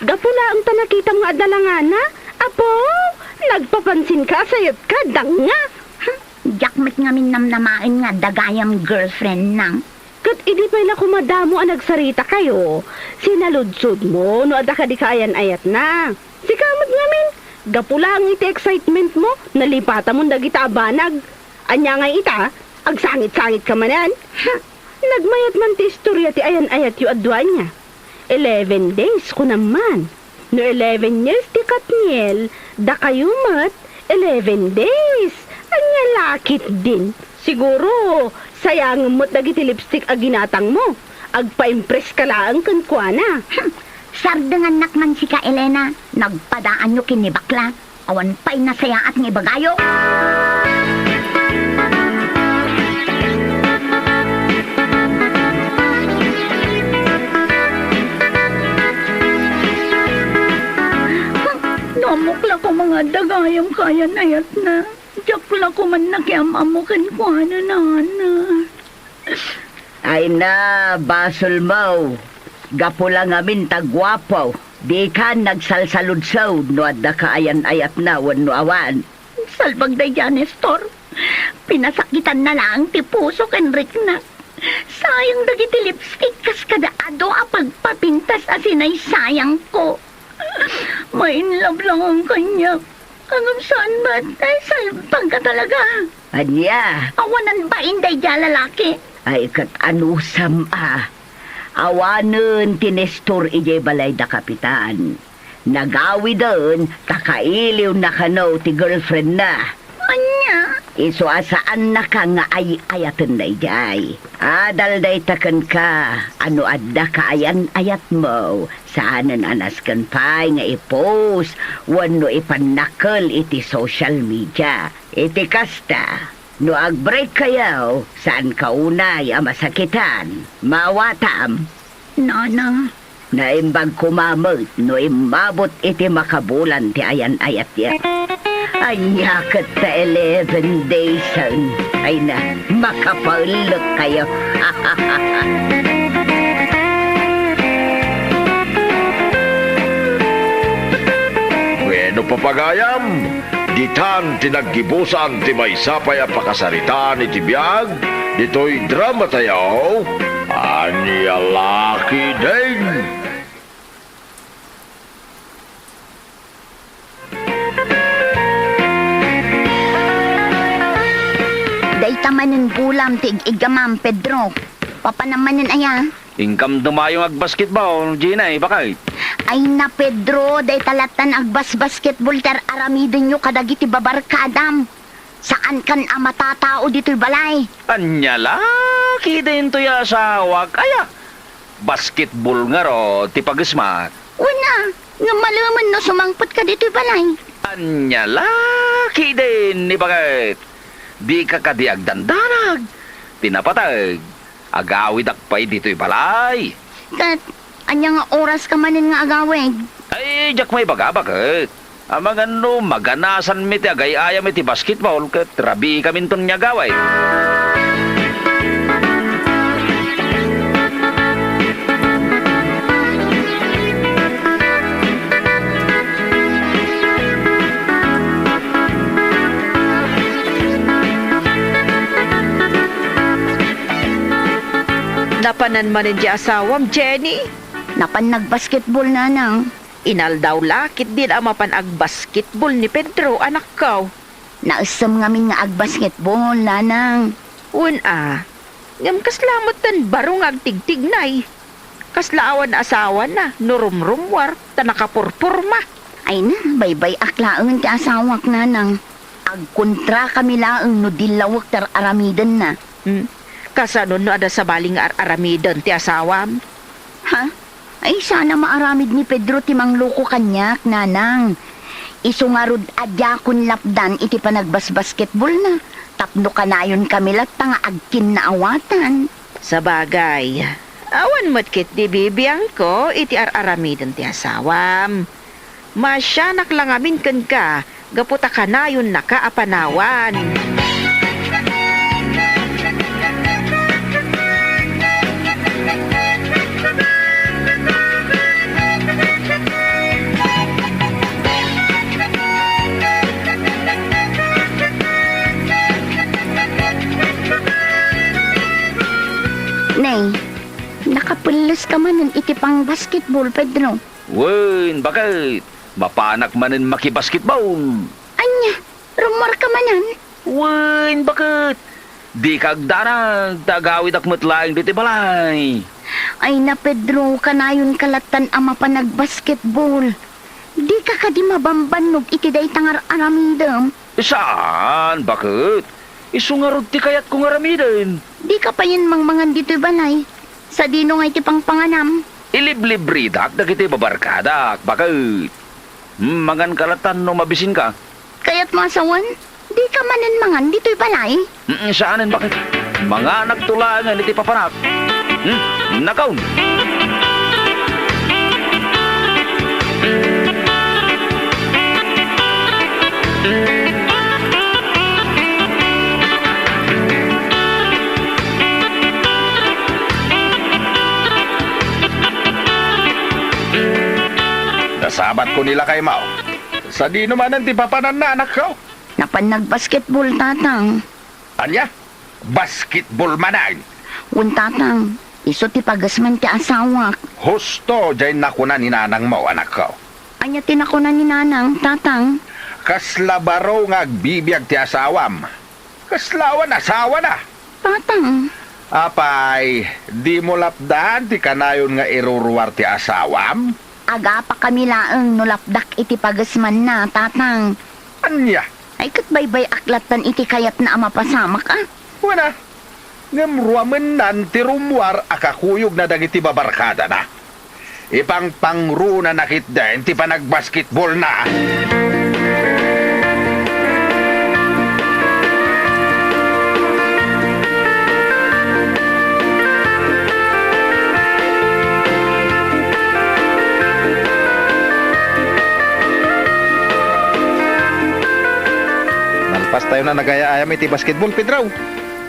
Gapu laeng ta nakitam nga adda langana, apo, nagpapansinka a sayotka, danga. Diak met ngamin namnamaen nga adda gayam girlfriend na. Ket idi pay la koma damo a nagsarita kayo, sinaludsodmo no adda kadi kaayan-ayatna. Sika met ngamin, gapu laeng iti excitementmo, nalipatamon dagita a banag. Ania ngay ita? Agsangit-sangit ka manen? Nagmayat man ti istorya ti ayan-ayatyo a dua nia. Eleven days, kunam man. No eleven years ti Katniel, dakayo met, eleven days. Ania la ketdin? Siguro, sayangem met dagiti lipstick a ginatangmo. Agpa-impress ka laeng kenkuana. Hmm. Sardengannak man sika, Elena. Nagpadaanyo ken ni bakla. Awan pay nasayaat nga ibagayo. No ammok la koma nga adda gayam kaayan-ayatna, diak la koma nakiam-ammo kenkuana, nana. Ay na, basolmo. Gapu la ngamin ta guapo. Dikan nagsalsaludsod no adda ka ayan-ayatna wenno awan. Salbag daydiay, Nestor. Pinasakitanna laeng ti puso ken riknak. Sayang dagiti lipstick kas kada adu a pagpapintas a sinaysayangko. Ma-in love laeng kaniak. Ngem saan met, ay, salbag ka talaga. Ania? Awanan bain daydiay a lalaki. Ay, ket anusam a. Awanen ti Nestor idiay balay da Kapitan. Nagawiden ta kailiwna kano ti girlfriendna. Ania? Isu a saannaka nga ay-ayaten daydiay. Adal dayta kenka a no adda kaayan-ayatmo, saanen a nasken pay nga i-post wenno ipannakkel iti social media. Iti kasta, no ag-break kayo, saanka unay a masakitan. Maawatam? Nanang. Naimbag koma met no immabot iti makabulan ti ayan-ayatyo. Ania ket ta eleven daysen? Ay na, makapaellek kayo. Wenno, papagayam, ditan ti naggibusan ti maysa pay a pakasaritaan iti biag ditoy dramatayo. Ania la ketdin? Dayta manen bulam ti ig-igamam, Pedro. Papanam manen aya? Inkam dumayo nga agbasketball, Gina, eh, bakit? Ay na, Pedro, dayta lattan agbasbasketball ti ar-aramidenyo kadagiti babarkadam. Saankan a matatao ditoy balay. Ania la ketdin toy asawak, aya? Basketball ngarud ti pagesmat. Wen a, ngem malemen no sumangpetka ditoy balay. Ania la ketdin, ni baket? Dika kadi agdandanag. Ti napateg, agawidak pay ditoy balay. Ket ania nga oraska manen nga agawid? Ay, diak maibaga, baket. Amangan no maganasanmi ti agay-ayam iti basketball ket rabiikaminton nga agawid. Napanan manen ti asawam, Jenny? Napan nagbasketball, nanang. Inaldaw la ketdin a mapan agbasketball ni Pedro, anakko. Naessem ngamin nga agbasketball, nanang. Wen a, ngem kasla met ten baro nga agtigtignay. Kasla awan asawana no rumrummuar ta nakapurporma. Ay na, baybay-ak laeng ti asawak, nanang. Agkontrakami laeng no dillawek ti ar-aramidenna. Hmm. Kasano no adda sabali nga ar-aramiden ti asawam? Ha? Ay, saan a maaramid ni Pedro ti mangloko kaniak, nanang. Isu ngarud a diakon lapdan iti panagbasbasketballna, tapno kanayonkami latta nga agkinnaawatan. Sabagay, awan met ketdi bibiangko iti ar-aramiden ti asawam. Masianak la ngamin kenka gapu ta kanayonnaka a panawan. Nay, nakapelleska manen iti pangbasketball, Pedro. Wen, baket. Mapanak manen makibasketball. Ania, rummuarka manen? Wen, baket. Dika agdanag, ta agawidak met laeng ditoy balay. Ay na, Pedro, kanayonka lattan a mapan agbasketball. Dika kadi mabambannog iti dayta nga ar-aramidem? Saan, baket. Isu ngarud ti kayatko nga aramiden. Dika payen mangmangan ditoy balay. Sadino nga iti pangpanganam? Iliblibridak dagiti babarkadak, baket. Hmm, manganka lattan no mabisinka. Kayatmo a sawen? Dika manen mangan ditoy balay? Mm, saanen, baket. Manganakto laengen iti papanak. Hmm, nakaon. Batko ni lakaymo. Sadino manen ti papananna, anakko? Napan nagbasketball, Tatang. Ania? Basketball manen? Wen, Tatang. Isu ti pagesmen ti asawak. Husto diay nakuna ni nanangmo, anakko. Ania ti nakuna ni Nanang, Tatang? Kasla baro nga agbibiag ti asawam. Kasla awan asawana. Tatang. Apay, dimo lapdan ti kanayon nga iruruar ti asawam? Agapakami laeng no lapdak iti pagesmanna, Tatang. Ania? Ay, ket baybay-ak lattan iti kayatna a mapasamak, a? Wen a, ngem ruamennan ti rummuar a kakuyogna dagiti babarkadana. Ipangpangruna na ketdin ti panagbasketballna. Nalpastayon a nagay-ayam iti basketball, Pedro.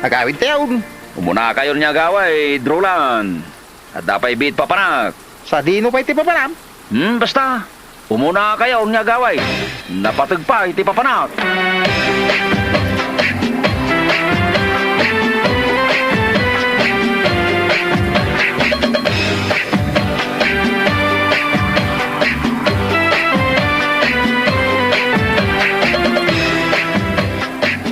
Agawidtayon. Umunakayon nga agawid, Roland. Adda pay biit papanak. Sadino pay ti papanam? Hmm, basta. Umunakayon nga agawid. Napateg pay ti papanak.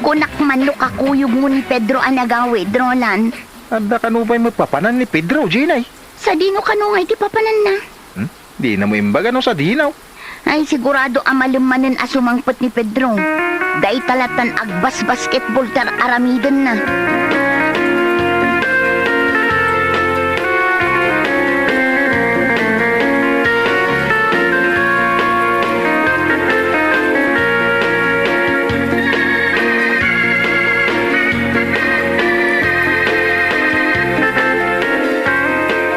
Kunak man no kakuyogmo ni Pedro a nagawid, Roland. Adda kano pay met papanan ni Pedro, Jenay? Sadino kano ngay ti papananna? Hmm? Dinamo imbaga no sadino? Ay, sigurado a malem manen a sumangpet ni Pedro. Dayta lattan agbasbasketball ti ar-aramidenna.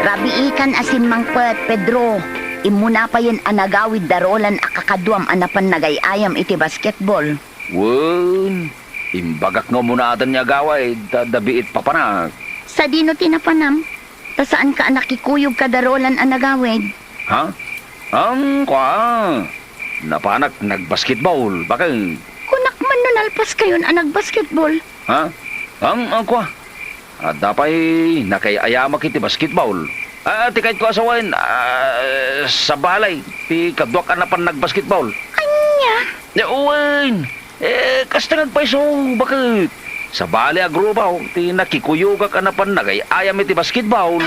Rabiikan a simmangpet, Pedro. Immuna payen a nagawid da Roland a kakaduam a napan nagay-ayam iti basketball. Wen, imbagak nga umunaten nga agawid, ta adda biit papanak. Sadino ti napanam? Ta saanka a nakikuyog kada Roland a nagawid? Ha? Ang kua, napanak nagbasketball, bakit? Kunak man no nalpaskayon a nagbasketball. Ha? Ang, ang kua, adda pay nakay-ayamak iti basketball. Ah, ti kayatko a sawen, ah, sabali ti kaduak a napan nagbasketball. Ania? Wen, eh, kasta nga agpayso, bakit? Sabali a grupo ti nakikuyogak a napan nagay-ayam iti basketball.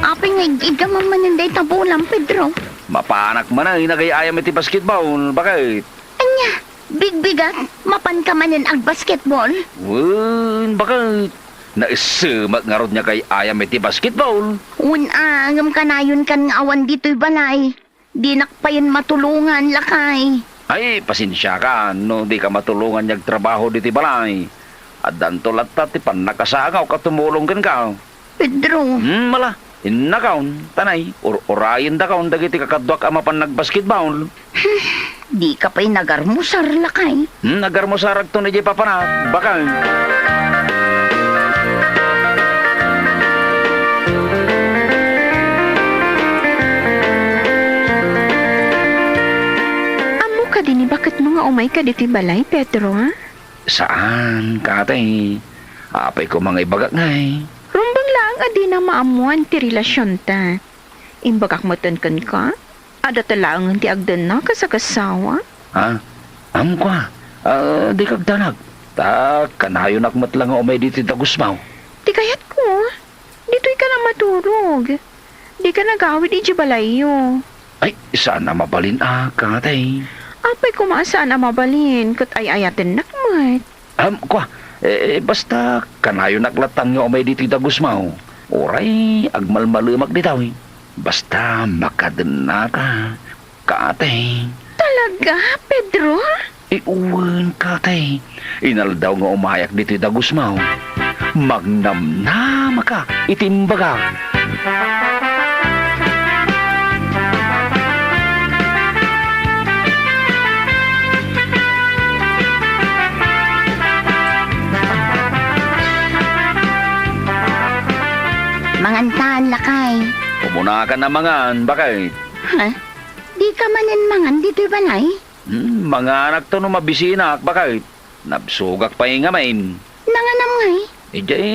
Apay nga ig-igam manen dayta bolam, Pedro? Mapanak manen nagay-ayam iti basketball, bakit? Ania, bigbigat? Mapanka manen agbasketball? Wen, bakit? Naissemak ngarud nga agay-ayam iti basketball. Wen a, ngem kanayonkan nga awan ditoy balay. Dinak payen matulongan, lakay. Ay, pasensiakan no dika matulongan nga agtrabaho ditoy balay. Addanto latta ti pannakasangawko a tumulong kenka. Pedro. Hmm, mala, innakon, tanay, ur-urayendakon dagiti kakaduak a mapan nagbasketball. Dika pay nagarmusar, lakay. Hmm, nagarmusaragto idiay papanak, bakit? Ammo kadi ni baketmo nga umayka ditoy balay, Pedro, a? Saan, katay. Apay koma nga ibagak ngay. Rumbeng laeng a dina maammoan ti relasionta. Imbagak metten kenka, adda ta laengen ti agdennak a sagasawa. Ha? Am, kua, ah, dika agdanag. Ta kanayonak met la nga umay ditoy dagusmo. Ti kayatko, ditoyka la maturog. Dika nagawid idiay balayyo. Ay, saan a mabalin a, katay. Apay koma a saan a mabalin, ket ay-ayatennak met. Am, kua, eh, basta kanayonak latta nga umay ditoy dagusmo. Uray agmalmalemak ditoy. Basta makadennaka, katay. Talaga, Pedro? Wen, katay. Inaldaw nga umayak ditoy dagusmo, magnamnamaka iti imbagak. Nakan a mangan, baket. Ha? Dika manen mangan ditoy balay? Hmm, manganakto no mabisinak, baket. Nabsogak pay ngamin. Nanganam ngay? Idiay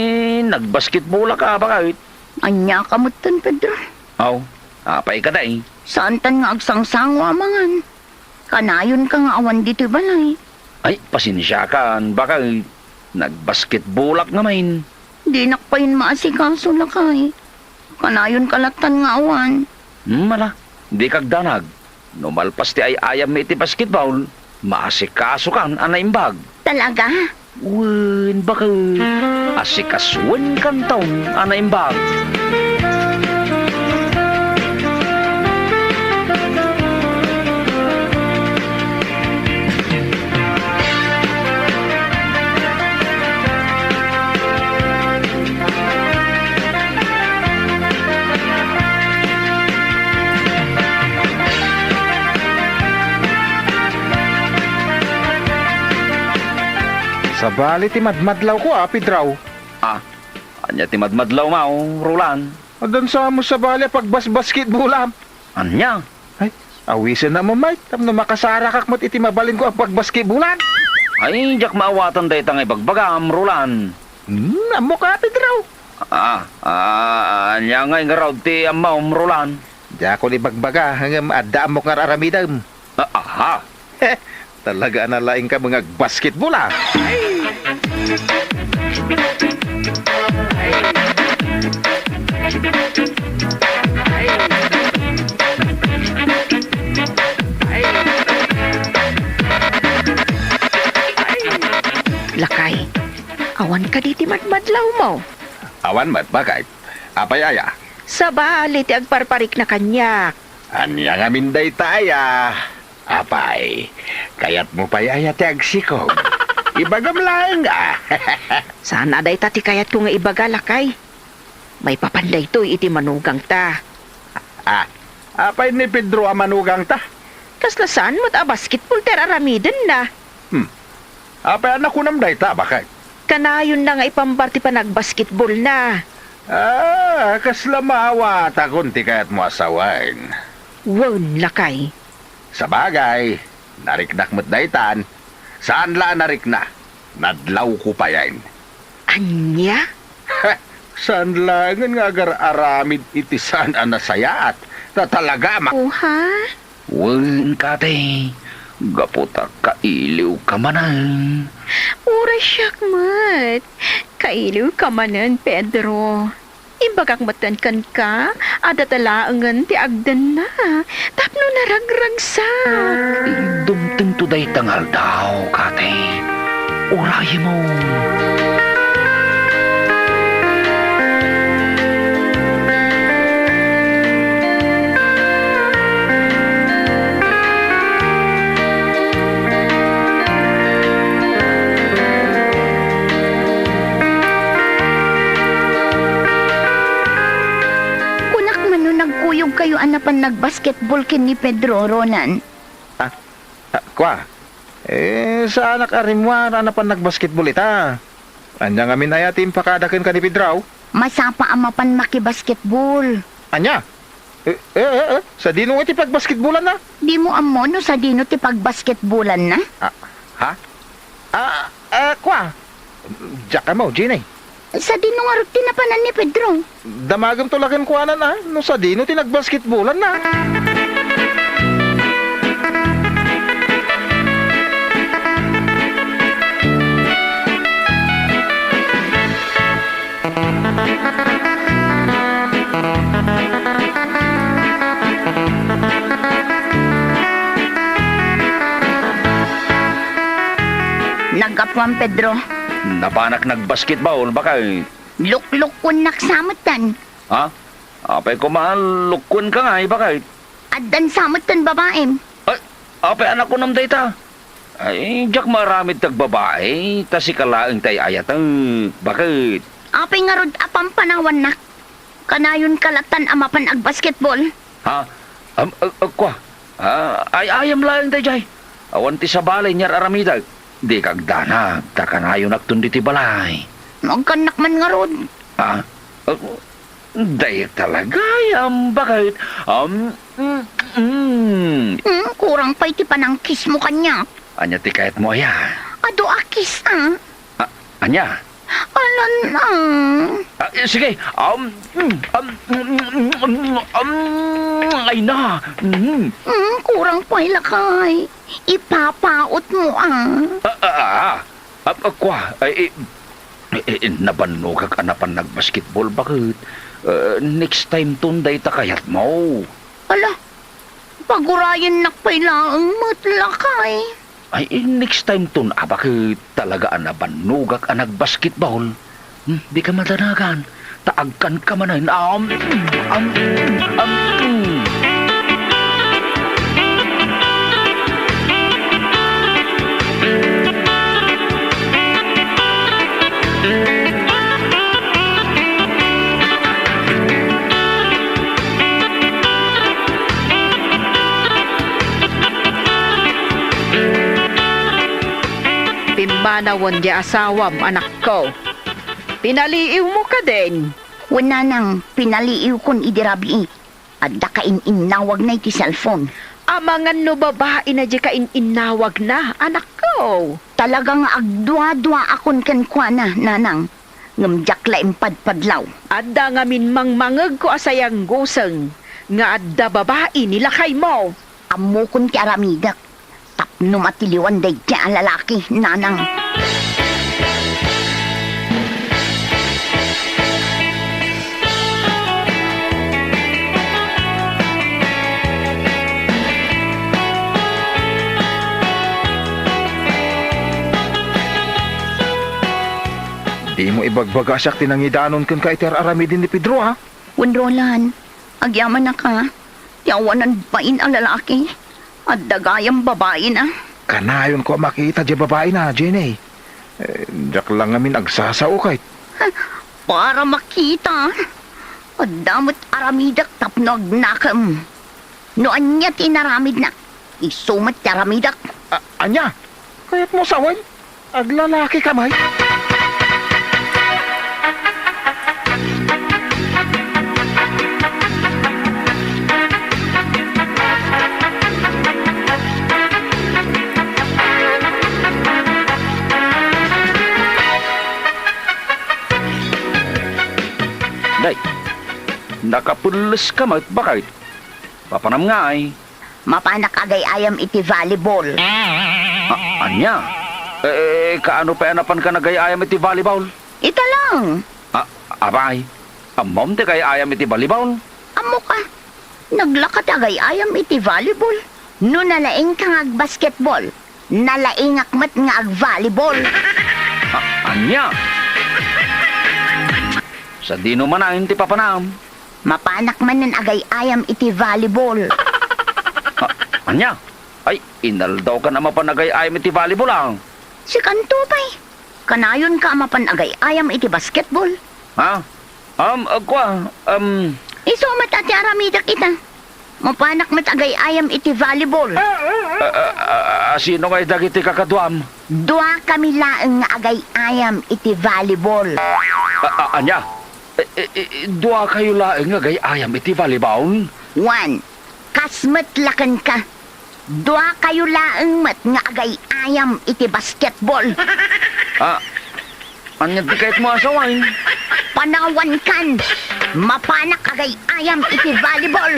nagbasketballak a, baket. Ania ka metten, Pedro? Aw, apay kadi? Saantan nga agsangsango a mangan. Kanayonka nga awan ditoy balay. Ay, pasensiakan, baket. Nagbasketballak ngamin. Dinak pay maasikaso, lakay. Kanayonka lattan nga awan. Hmm, ala, dika agdanag. No malpas ti ay-ayammi iti basketball, maasikasokan a naimbag. Talaga? Wen, baket. Asikasoenkanton a naimbag. Sabali ti madmadlawko a, Pedro. Ah, ania ti madmadlawmo, Roland? Addan sa met sabali a pagbasbasketballam. Ania? Ay, awisennak met, tapno makasarakak met iti mabalinko a pagbasketballan. Ay, diak maawatan dayta nga ibagbagam, Roland. Hmm, ammok a, Pedro. Ah, ah, ania ngay ngarud ti ammom, Roland? Diakon ibagbaga, ngem adda ammok nga ar-aramidem. Ah, aha. Talaga a nalaingka nga agbasketball, ah. Lakay, awan kadi ti madmadlawmo? Awan met, baket. Apay aya? Sabali ti agparparikna kaniak. Ania ngamin dayta aya? Apay, kayatmo pay aya ti agsikog? Ibagam laeng, ah. Saan a dayta ti kayatko nga ibaga, lakay. Maipapan daytoy iti manugangta. Ah, apay ni Pedro a manugangta? Kasla saan met a basketball ti ar-aramidenna. Hmm. Apay a nakunam dayta, baket? Kanayonna nga ipambar ti panagbasketballna. Ah, kasla maawatakon ti kayatmo a sawen. Wen, lakay. Sabagay, nariknak met daytan. Saan la a narikna. Nadlawko payen. Ania? Saan laengen nga agar-aramid iti saan a nasayaat. Ta talaga a ma- Oha? Wen, kadi, gapu ta kailiwka manen. Uray siak met. Kailiwka manen, Pedro. Imbagak metten kenka a data laengen ti agdenna tapno naragragsak. Dumtengto dayta nga aldaw, kadi. Urayemon. Kunak man no nagkuyogkayo a napan nagbasketball ken ni Pedro, Ronan. Ah, ah, kua? Eh, saanak a rimmuar a napan nagbasketball ita. Ania ngamin aya ti impakada kenka ni Pedro? Masapa a mapan makibasketball. Ania? Eh, eh, eh, eh, sadino nga ti pagbasketballanna? Dimo ammo no sadino ti pagbasketballanna? Ah, ha? Ah, ah, kua? Diak ammo, Jenny. Sadino ngarud ti napanan ni Pedro? Damagem to la kenkuana, ah, no sadino ti nagbasketballanna. Naggapuam, Pedro. Napanak nagbasketball, baket. Luklukkuennak sa metten. Ha? Apay koma, lukkuenka ngay, baket? Addan sa metten babaem. Ay, apay a nakunam dayta? Ay, diak maaramid ti agbabai, ta sika laeng ti ay-ayatek, baket. Apay ngarud a pampanawannak? Kanayonka lattan a mapan agbasketball? Ha? Am, ag-, agkua? Ah, ay-ayam laeng daydiay. Awan ti sabali nga ar-aramidek. Dika agdanag, ta kanayonakton ditoy balay. Agkannak man ngarud. Ah, ag-, Dayta la gayam, baket. Um, mm, mm. Hmm, kurang pay ti panangkismo kaniak. Ania ti kayatmo aya? Adu a kiss, ah. Ah, ania? Alan, ah. Ah, eh, sige. Um, mm, um, mm, mm, mm, mm, ay na. Mm. Hmm, kurang pay lakay. Ipapautmo, ah. Ah, ah, ah, ah. Ah, ah, kua, ay, eh, eh, eh, nabannogak a napan nagbasketball, baket. Eh, next time ton dayta kayatmo. Ala, pagurayennak pay laeng met lakay. Ay, eh, next time ton, a, baket talaga a nabannogak a nagbasketball. Hmm, dika madanagan. Ta agkanka manen. Am, am, am. Pimmanawen ti asawam, anakko. Pinaliiwmo kadin? Wen, nanang, pinaliiwkon idi rabii. Adda kain-innawagna iti cellphone. Amangan no babaina diay kain-innawagna, anakko. Talaga nga agduaduaakon kenkuana, nanang. Ngem diak la impadpadlaw. Adda ngamin mangmangegko a sayangguseng nga adda babai ni lakaymo. Ammokon ti aramidek. Tapno matiliwan daydiay a lalaki, nanang. Dimo ibagbaga a siak ti nangidanon kenka iti ar-aramiden ni Pedro, a? Wen, Roland, agyamanak a. Ti awanan bain a lalaki, adda gayam babaina. Kanayonko a makita diay babaina, Jenny. Eh, diak la ngamin agsasao ket. Para makita, adda met aramidek tapno agnakem. No ania ti inaramidna, isu met ti aramidek. A-, ania? Kayatmo sawen? Aglalaki ka met? Day, nakapelles ka met, baket? Papanam ngay? Mapanak agay-ayam iti volleyball. A-, ania? Eh, eh, kaano pay a napanka nagay-ayam iti volleyball? Ita lang. A-, apay, ammom ti agay-ayam iti volleyball? Ammok a. Naglaka ti agay-ayam iti volleyball. No nalaingka nga agbasketball, nalaingak met nga agvolleyball. A-, ania? Sadino manen ti papanam? Mapanak manen agay-ayam iti volleyball. A-, ania? Ay, inaldawkan a mapan agay-ayam iti volleyball, a. Sikanto pay. Kanayonka a mapan agay-ayam iti basketball. Ha? Um, kua, um. Isu met a ti aramidek ita. Mapanak met agay-ayam iti volleyball. A, a, a, a, sino ngay dagiti kakaduam? Duakami laeng nga agay-ayam iti volleyball. A, a, ania? E, e, e, duakayo laeng nga agay-ayam iti volleyball? Wen, kas met la kenka. Duakayo laeng met nga agay-ayam iti basketball. A, ania ti kayatmo a sawen? Panawankan, mapanak agay-ayam iti volleyball.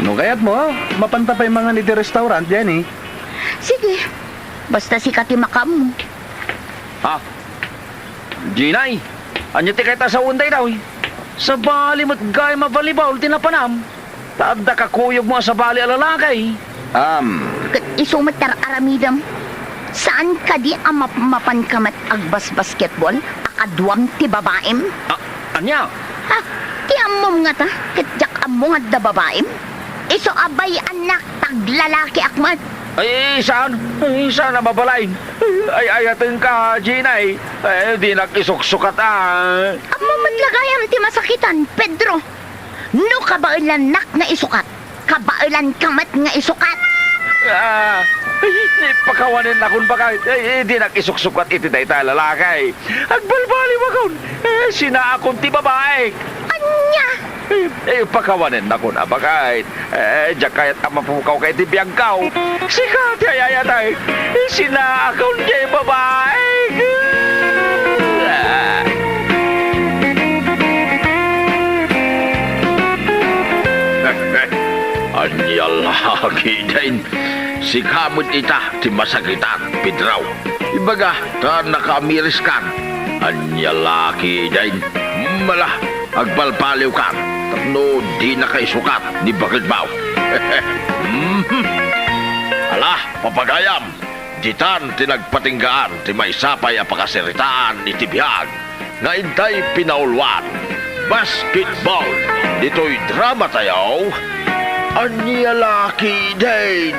No kayatmo, mapanta pay mangan iti restaurant, Jenny. Sige. Basta sika ti makaammo. Ha? Jenny, ania ti kayat a sawen daytoy? Sabali met gayam a volleyball ti napanam. Ta adda kakuyogmo a sabali a lalaki. Am. Ket isu met ti ar-aramidem. Saan kadi a mapmapanka met agbasbasketball a kaduam ti babaim? A-, ania? Ha? Ti ammom ngata, ket diak ammo nga adda babaim? Isu a bay-annak, taglalakiak met. Ay, saan? Ay, saan a mabalain? Ay-ayatenka, Jinay. Eh, dinak isuksukat, ah. Ammom met la gayam ti masakitan, Pedro. No kabaelannak nga isukat, kabaelanka met nga isukat. Ah, ay, pakawanennakon, baket. Ay, dinak isuksukat iti dayta a lalaki. Agbalbaliwakon. Eh, sinaakon ti babaek. Ania? Eh, eh, pakawanennakon, baket. Eh, diak kayat a mapukawka iti biagko. Sika ti ay-ayatek. Sinaakon diay babaek. Ania la ketdin? Sika met ita ti masakitan, Pedro. Ibaga ta nakaamiriskan. Ania la ketdin? Mala, agbalbaliwkan tapno dinaka isukat ni baketmo. Mhm. Ala, papagayam, ditan ti nagpatinggaan ti maysa pay a pakasaritaan iti biag nga intay pinauluan. Basketball. Ditoy dramatayo, Ania la ketdin?